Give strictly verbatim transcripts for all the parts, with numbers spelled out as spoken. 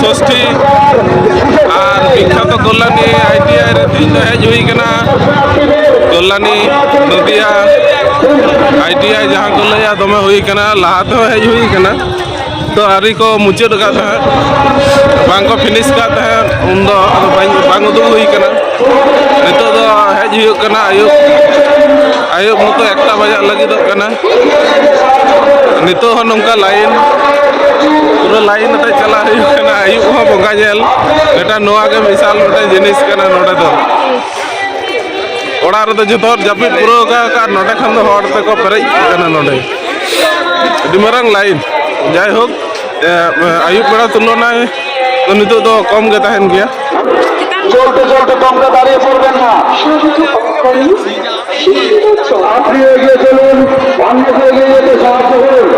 ᱥᱚᱥᱴᱷᱤ ᱟᱨ ᱵᱤᱠᱠᱷᱟᱛᱚ Kalyani I T I ᱨᱮ ᱛᱮᱦᱮᱧ ᱫᱚ ᱦᱮᱡ ᱦᱩᱭ ᱠᱟᱱᱟ᱾ ᱠᱚᱞᱞᱟᱱᱤ ᱱᱚᱫᱤᱭᱟ ᱟᱭ ᱴᱤ ᱟᱭ ᱡᱟᱦᱟᱸ ᱠᱚ ᱞᱟᱹᱭᱟ, ᱫᱚᱢᱮ ᱦᱩᱭ ᱠᱟᱱᱟ, ᱞᱟᱦᱟ ᱛᱮᱦᱚᱸ ᱦᱮᱡ ᱦᱩᱭ ᱠᱟᱱᱟ᱾ ᱛᱚ ᱟᱹᱣᱨᱤ ᱠᱚ ᱢᱩᱪᱟᱹᱫ ᱟᱠᱟᱫ ᱛᱟᱦᱮᱸᱫ, ᱵᱟᱝ ᱠᱚ ᱯᱷᱤᱱᱤᱥ ᱟᱠᱟᱫ ᱛᱟᱦᱮᱸᱫ, ᱩᱱᱫᱚ ᱟᱫᱚ ᱵᱟᱝ, ᱵᱟᱝ ᱩᱫᱩᱜ ᱦᱩᱭ ᱠᱟᱱᱟ᱾ ᱱᱤᱛᱚᱜ ᱫᱚ ᱦᱮᱡ ᱦᱩᱭᱩᱜ ᱠᱟᱱᱟ, ᱟᱹᱭᱩᱵ, ᱟᱹᱭᱩᱵ ᱱᱤᱛᱚᱜ ᱮᱠᱴᱟ ᱵᱟᱡᱟᱜ ᱞᱟᱹᱜᱤᱫᱚᱜ ᱠᱟᱱᱟ᱾ ᱱᱤᱛᱚᱜ ᱦᱚᱸ ᱱᱚᱝᱠᱟ ᱞᱟᱭᱤᱱ, ᱯᱩᱨᱟᱹ ᱞᱟᱭᱤᱱ ᱟᱛᱮ ᱪᱟᱞᱟᱜ ᱦᱩᱭᱩᱜ ᱠᱟᱱᱟ, ᱟᱹᱭᱩᱵ ᱦᱚᱸ ᱵᱚᱸᱜᱟ ᱧᱮᱞ᱾ ᱢᱤᱫᱴᱟᱝ ᱱᱚᱣᱟ ᱜᱮ ᱵᱤᱥᱟᱞ ᱢᱤᱫᱴᱟᱝ ᱡᱤᱱᱤᱥ ᱠᱟᱱᱟ ᱱᱚᱰᱮ ᱫᱚ᱾ ᱚᱲᱟᱜ ᱨᱮᱫᱚ ᱡᱚᱛᱚ ᱦᱚᱲ ᱡᱟᱹᱯᱤᱫ ᱯᱩᱨᱟᱹᱣ ᱟᱠᱟᱫ, ᱟᱨ ᱱᱚᱰᱮ ᱠᱷᱟᱱ ᱫᱚ ᱦᱚᱲ ᱛᱮᱠᱚ ᱯᱮᱨᱮᱡ ᱠᱟᱱᱟ ᱱᱚᱰᱮ᱾ ᱟᱹᱰᱤ ᱢᱟᱨᱟᱝ ᱞᱟᱭᱤᱱ᱾ ᱡᱟᱭᱦᱳᱠ, ᱮ, ᱟᱹᱭᱩᱵ ᱵᱮᱲᱟ ᱛᱩᱞᱚᱱᱟᱭ ᱫᱚ ᱱᱤᱛᱚᱜ ᱫᱚ ᱠᱚᱢ ᱜᱮ ᱛᱟᱦᱮᱱ ᱜᱮᱭᱟ᱾ চলতে চলতে তোমরা দাঁড়িয়ে পড়বেন না। আপনি এগিয়ে চলুন, অন্যকে এগিয়ে যেতে সাহায্য করুন।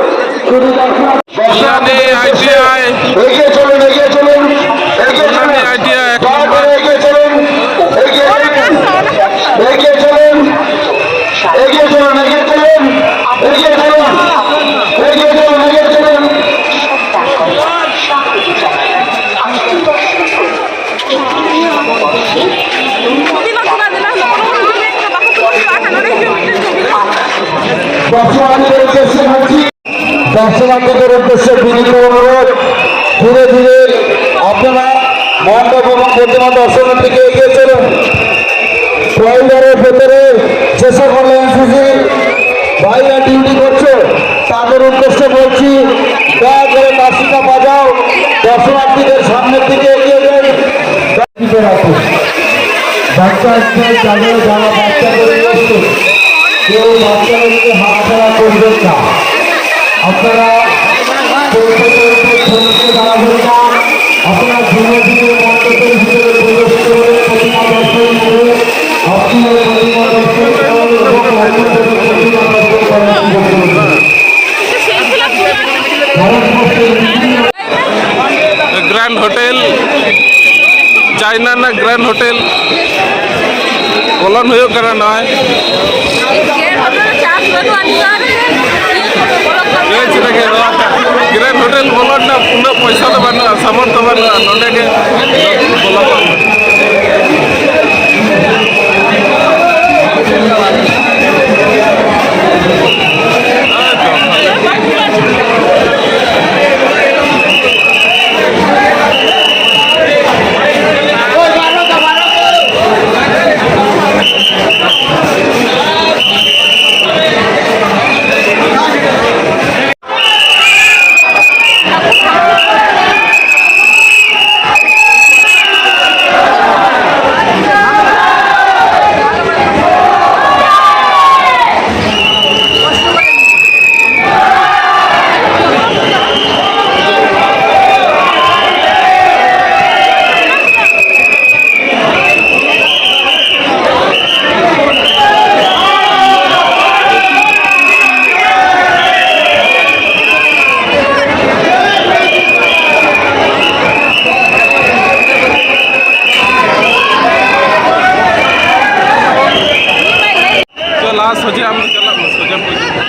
শুধু দর্শনার্থী কল্যাণী আই টি আই। এগিয়ে চলুন, এগিয়ে চলুন, এগিয়ে চলুন। কল্যাণী আই টি আই এক দয়া নম্বর। করে এগিয়ে চলুন, এগিয়ে চলুন, এগিয়ে চলুন, এগিয়ে চলুন, এগিয়ে চলুন, এগিয়ে চলুন, এগিয়ে চলুন, এগিয়ে চলুন। দর্শনার্থীদের উদ্দেশ্যে বলছি, দর্শনার্থীদের উদ্দেশ্যে বিনীত অনুরোধ, ধীরে ধীরে আপনারা মণ্ডপ এবং প্রতিমা দর্শনের দিকে এগিয়ে চলুন। করিডোরের ভেতরে যে সকল এনসিসি ভাইরা ডিউটি করছে, তাদের উদ্দেশ্যে বলছি, দয়া করে বাঁশিটা বাজাও, দর্শনার্থীদের সামনের দিকে এগিয়ে যান। বাচ্চা আসছে, যাদের যারা বাচ্চাদের নিয়ে আসছে, কেউ বাচ্চাদেরকে হাতছাড়া করবেন না। আপনারা চলতে চলতে থমকে দাঁড়াবেন না। আপনারা ধীরে ধীরে মণ্ডপের ভিতরে প্রবেশ করবেন, প্রতিমা দর্শন করে আপনারা প্রতিমা দর্শন করুন এবং অন্যদেরও প্রতিমা দর্শন করার সুযোগ করে দিন। ভারতবর্ষের বিভিন্ন গ্ᱨᱮᱱᱰ ᱦᱳᱴᱮᱞ, ᱪᱟᱭᱱᱟ ᱨᱮᱱᱟᱜ ᱜᱨᱮᱱᱰ ᱦᱳᱴᱮᱞ ᱵᱚᱞᱚᱱ ᱦᱩᱭᱩᱜ ᱠᱟᱱᱟ ᱱᱚᱜᱼᱚᱭ᱾ ᱪᱮᱫ ᱞᱮᱠᱟ ᱱᱚᱣᱟ ᱜᱨᱮᱱᱰ ᱦᱳᱴᱮᱞ? ᱵᱚᱞᱚ ᱨᱮᱱᱟᱜ ᱩᱱᱟᱹᱜ ᱯᱚᱭᱥᱟ ᱫᱚ ᱵᱟᱹᱱᱩᱜᱼᱟ, ᱥᱟᱢᱚᱨᱛᱷᱚ ᱵᱟᱹᱱᱩᱜᱼᱟ, ᱱᱚᱰᱮ ᱜᱮ ᱵᱚᱞᱚ ᱠᱚᱜ ᱢᱮ᱾ ᱪᱚ, ᱞᱟᱦᱟ ᱥᱚᱡᱷᱮ ᱟᱢ ᱫᱚ ᱪᱟᱞᱟᱜ ᱢᱮ, ᱥᱚᱡᱷᱮ ᱯᱩᱡᱟᱹ᱾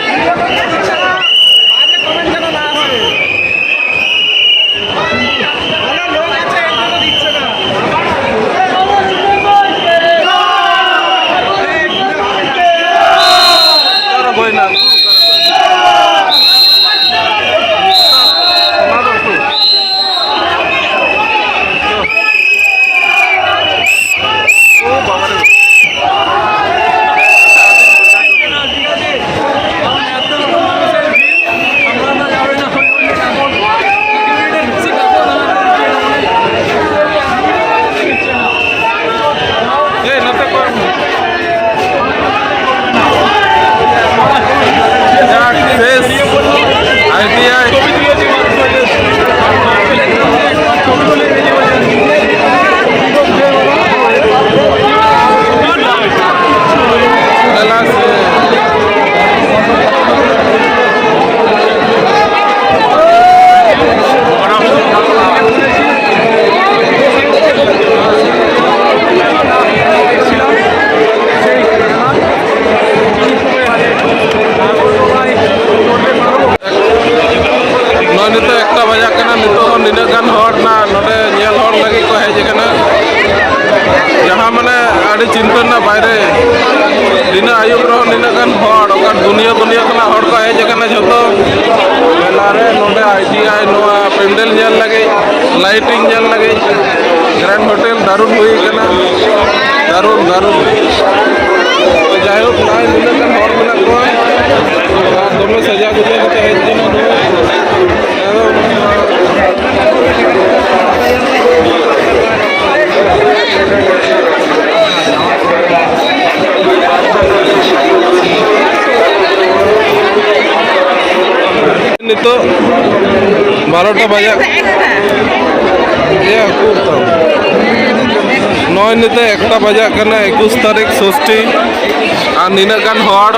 ᱪᱤᱱᱛᱟᱹ ᱨᱮᱱᱟᱜ ᱵᱟᱭᱨᱮ᱾ ᱱᱤᱱᱟᱹᱜ ᱟᱹᱭᱩᱵ ᱨᱮᱦᱚᱸ ᱱᱤᱱᱟᱹᱜ ᱜᱟᱱ ᱦᱚᱲ, ᱚᱠᱟ ᱫᱩᱱᱤᱭᱟᱹ ᱫᱩᱱᱤᱭᱟᱹ ᱠᱷᱚᱱᱟᱜ ᱦᱚᱲ ᱠᱚ ᱦᱮᱡ ᱟᱠᱟᱱᱟ ᱡᱷᱚᱛᱚ ᱢᱮᱞᱟ ᱨᱮ, ᱱᱚᱰᱮ ᱟᱭ ᱴᱤ ᱟᱭ ᱱᱚᱣᱟ ᱯᱮᱱᱰᱮᱞ ᱧᱮᱞ ᱞᱟᱹᱜᱤᱫ, ᱞᱟᱭᱴᱤᱝ ᱧᱮᱞ ᱞᱟᱹᱜᱤᱫ᱾ ᱜᱨᱮᱱᱰ ᱦᱳᱴᱮᱞ ᱫᱟᱨᱩᱱ ᱦᱩᱭ ᱠᱟᱱᱟ, ᱫᱟᱨᱩᱱ, ᱫᱟᱨᱩᱱ᱾ ᱛᱚ ᱡᱟᱭᱦᱳᱠ, ᱱᱚᱜᱼᱚᱭ ᱱᱤᱱᱟᱹᱜ ᱜᱟᱱ ᱦᱚᱲ ᱢᱮᱱᱟᱜ ᱠᱚᱣᱟ, ᱟᱨ ᱫᱚᱢᱮ ᱥᱟᱡᱟᱣ ᱜᱩᱡᱟᱹᱣ ᱠᱟᱛᱮ ᱦᱮᱡ ᱠᱟᱱᱟ ᱱᱚᱣᱟ᱾ ᱮᱠᱫᱚᱢ ᱱᱤᱛᱚᱜ ᱵᱟᱨᱚᱴᱟ ᱵᱟᱡᱟᱜ, ᱮᱭᱟ, ᱩᱠᱩᱨ ᱛᱟᱢ? ᱱᱚᱜᱼᱚᱭ ᱱᱤᱛᱚᱜ ᱮᱠᱴᱟ ᱵᱟᱡᱟᱜ ᱠᱟᱱᱟ, ᱮᱠᱩᱥ ᱛᱟᱹᱨᱤᱠᱷ ᱥᱚᱥᱴᱤ, ᱟᱨ ᱱᱤᱱᱟᱹᱜ ᱜᱟᱱ ᱦᱚᱲ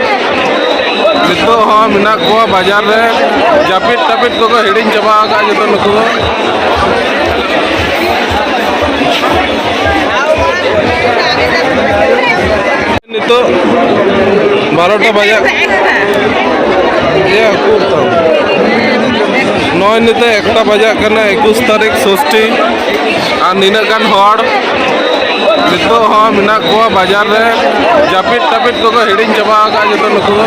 ᱱᱤᱛᱚᱜ ᱦᱚᱸ ᱢᱮᱱᱟᱜ ᱠᱚᱣᱟ ᱵᱟᱡᱟᱨ ᱨᱮ᱾ ᱡᱟᱹᱯᱤᱫ ᱴᱟᱹᱯᱤᱫ ᱠᱚᱠᱚ ᱦᱤᱲᱤᱧ ᱪᱟᱵᱟ ᱟᱠᱟᱫᱼᱟ ᱡᱚᱛᱚ ᱱᱩᱠᱩ ᱫᱚ᱾ ᱱᱤᱛᱚᱜ ᱵᱟᱨᱚᱴᱟ ᱵᱟᱡᱟᱜ, ᱮᱭᱟ, ᱩᱠᱩᱨ ᱛᱟᱢ? ᱱᱚᱜᱼᱚᱭ ᱱᱤᱛᱚᱜ ᱮᱠᱴᱟ ᱵᱟᱡᱟᱜ ᱠᱟᱱᱟ, ᱮᱠᱩᱥ ᱛᱟᱹᱨᱤᱠᱷ ᱥᱚᱥᱴᱤ, ᱟᱨ ᱱᱤᱱᱟᱹᱜ ᱜᱟᱱ ᱦᱚᱲ ᱱᱤᱛᱚᱜ ᱦᱚᱸ ᱢᱮᱱᱟᱜ ᱠᱚᱣᱟ ᱵᱟᱡᱟᱨ ᱨᱮ᱾ ᱡᱟᱹᱯᱤᱫ ᱴᱟᱹᱯᱤᱫ ᱠᱚᱠᱚ ᱦᱤᱲᱤᱧ ᱪᱟᱵᱟ ᱟᱠᱟᱫᱼᱟ ᱡᱚᱛᱚ ᱱᱩᱠᱩ ᱫᱚ᱾